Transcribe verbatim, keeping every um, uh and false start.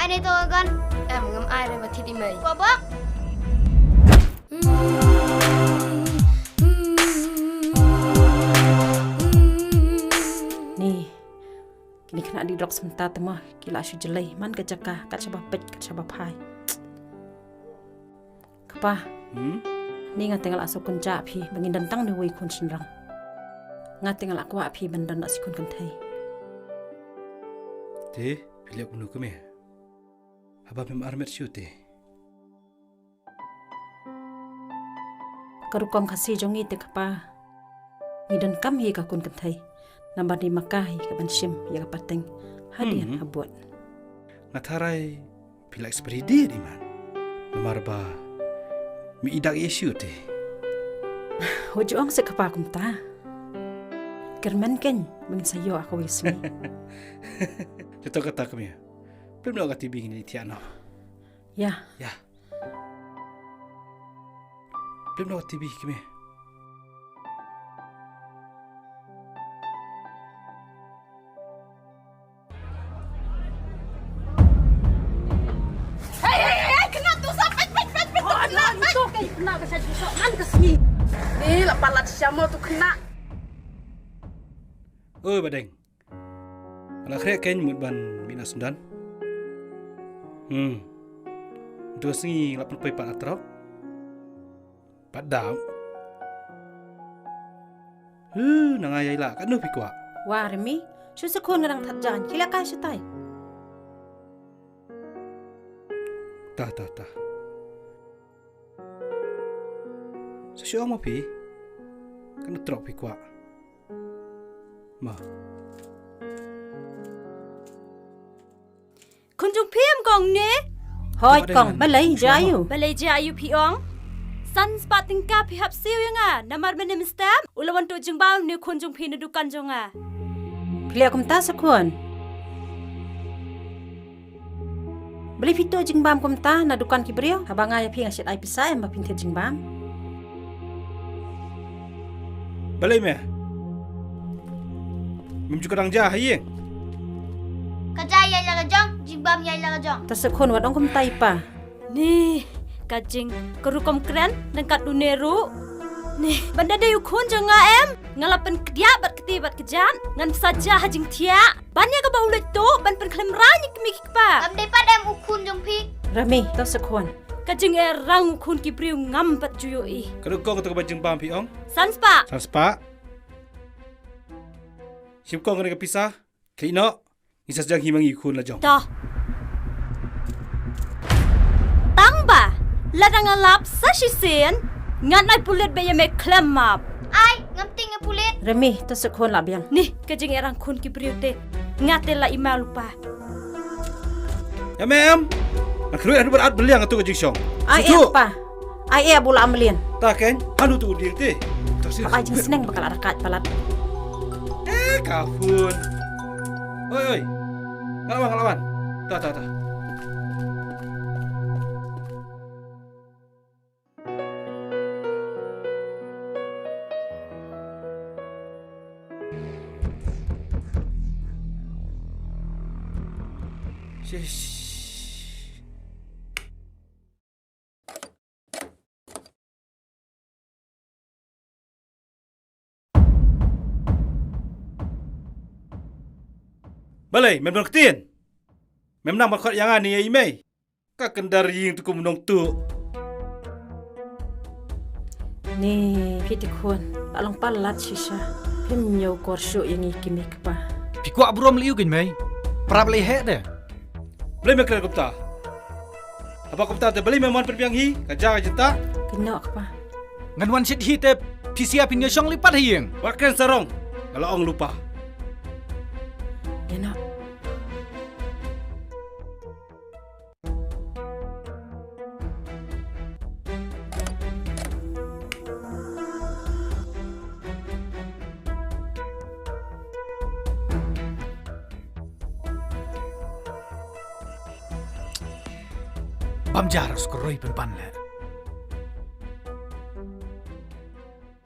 Ane to gan. Em ngam ai re ba thit i mei. Kwah bok. Ni. Kine khynnah dih drugs mynta te ma ki la shu jlei man ka jaka kat shaba peit kat shaba phai. Kpa. Hmm? Ni nga te nga la shu kynjah phi ba ngin don tang ne wei khun shynrang. Nga te nga la kwah phi ban don na shi khun kynthei. Te phi leh kumno kmie? Haba phim armet shu te. Ka rukom Khasi jong ngi te kpa. Ngi donkam hi ka khun kynthei. Namar ni maka hi ka ban shim ïa ka pateng. Hadien habud. Nga tharai phi la expiry date i man. Namar ba mi i dak issue te. Ho ju ong se kpa kumta. Kyrmen kein ba ngin sa ïoh ha kawei sngi. Te to kata kmie. Plim noh ka T V ngin ïa thiah noh. Ïa. Ïa. Plim noh ka T V kmie. Hei hei hei, kena tu sa pek pek pek pek. Oh, kena tu ke kena ka sa ju sok man ka sngi. Ni la palat siamo tu kena. Oi Badeng. Nga la khreh kein mut ban mih na Sundan. Hmm. Ntu sngi la pynpoi pat atrok. Pat dam. Hu, na nga ïai la katno phi kwah. Wa Remi, shu sa khun nga dang that jan, ki la kai shatai. Ta ta ta. Sa shu ong ma phi. Katno trok phi kwah. Ma. Khun jong phi em kong ne? Hoi kong, balei jia ïu? Balei jia ïu phi ong? San spah tyngka phi hap siew ïa nga, namar mynne mynstep u la wan tuh jingbam ne khun jong phi na dukan jong nga. Phi leh kumta sa khun. Balei phi tuh jingbam kumta na dukan ki briew? Haba nga ïa phi nga shait ai pisa em ba phin thied jingbam. Balei me? Mem ju ka dang jia ha ïing? Ka jia ïa la ka jong, jingbam ïa la ka jong. Ta sa khun wat ong kumta i pa. Ni, ka jing, ka rukom kren, dang kat une ruh. Ni, ban da dei u khun jong nga em, nga la pynkdiah bad kti bad kjat, ngan sa jia ha jingthiah. Ban ïa kaba u leit tuh, ban pynkhlem rang ïa kmie ki kpa. Ngam dei pat em u khun jong phi. Remi, to sa khun. Ka jingerrang u khun ki briew ngam pat ju ïohi. Ka dei kong kata kaba jingbam phi ong? San spah. San spah. Shim kong kane ka pisa. Khlieh noh. Ngi sa jang hi ma ngi khun la jong. To. Tang ba lada nga lap sa shisien, ngan ai pulit ba ïa me khlem map. Ai, ngam tieng ïa pulit. Remi, to sa khun la biang. Ni, ka jingerrang khun ki briew te. Nga te la i ma lypa. Ïa me em. Nga khlem haduh ba at beliang atu ka jingshong. Ai eh pa. Ai eh, bula amlien. Ta kein, hanu tu u dieng te. Ai jingsneng ba ka la rakat palat. Eh, ka phone. Oi oi. Nga la wan, nga la wan. Ta ta ta. Shish. Balei, mem don ktien? Mem nang ban khot ïa nga ne ïa i mei? Ka kyndar ïing tu kum nongtuh. Ni, phi te khun, la long palat shisha. Phim ñiew kor shuh ïa ngi ki mei kpa. Phi kwah burom lei u kein mei. Prap lei heh de. Balei me kren kumta? Haba kumta te balei me mon pynbiang hi, ka ja ka jynta? Kynnoh kpa. Ngan wan shit hi te phi sia phin ïa shong lei pat ha ïing. Wat kren sarong, nga la ong lypa. Kynnoh. Bam jar skroi pynban le.